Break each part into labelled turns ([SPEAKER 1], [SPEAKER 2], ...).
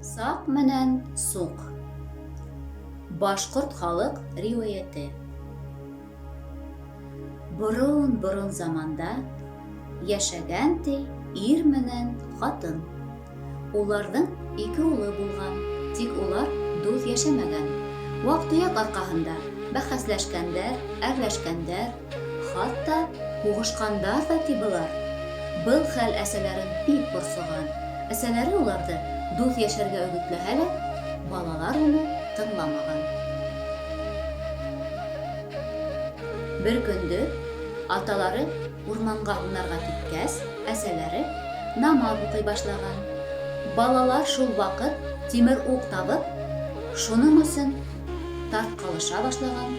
[SPEAKER 1] Саҡ менән суҡ. Башҡорт халыҡ риүәйәте. Борон-борон заманда йәшәгән ти ир менән ҡатын. Уларҙың ике улы булған, тик улар дуҫ йәшәмәгән. Ваҡ-төйәк арҡаһында бәхәсләшкәндәр, әрләшкәндәр, хатта һуғышҡандар ҙа ти былар. Был хәл әсәләрен бик борсоған. Әсәләре уларҙы дуҫ йәшәргә өгөтләһә лә, балалар уны тыңламаған. Бер көндө аталары урманға һунарға киткәс, әсәләре намаҙ уҡый башлаган. Балалар шул ваҡыт тимер уҡ табып, шуның өсөн тартҡалаша башлаган,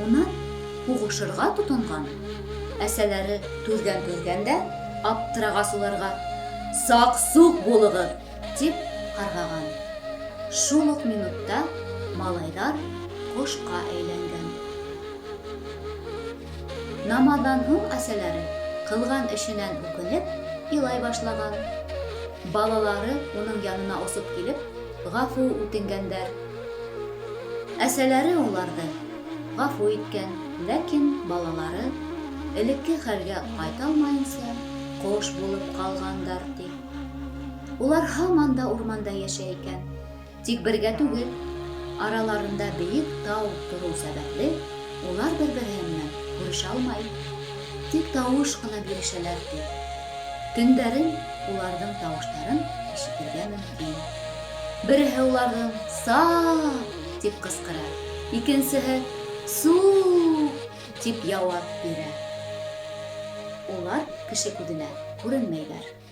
[SPEAKER 1] унан һуғышырға тотонган. Әсәләре түҙгән-түҙгән дә, аптырағас уларга, Сак-сук булығыҙ! дип каргаган. Шул ук минутта малайлар кошка әйләнгән. Намаҙҙан һуң әсәләре ҡылған эшенән үкенеп, илай башлаган. Балалары уның янына осоп килеп, гафу үтенгәндәр. Әсәләре уларҙы гафу иткән, ләкин балалары элекке хәлгә кайта алмаенса, кош булып калгандар, ди. Улар һаман да урманда яшәй икән. Тик бергә түгел. Араларында биек тау тору сәбәпле, улар бер-береһе менән күрешә алмай. Тик тавыш кына бирешәләр, ди. Төндәрен уларҙың тавыштарын ишетергә мөмкин. Береһе уларҙың Са-а-а! дип кысҡыра, икенсеһе Су-у-у! дип яуап бирә. Улар кеше күҙенә күренмәйҙәр.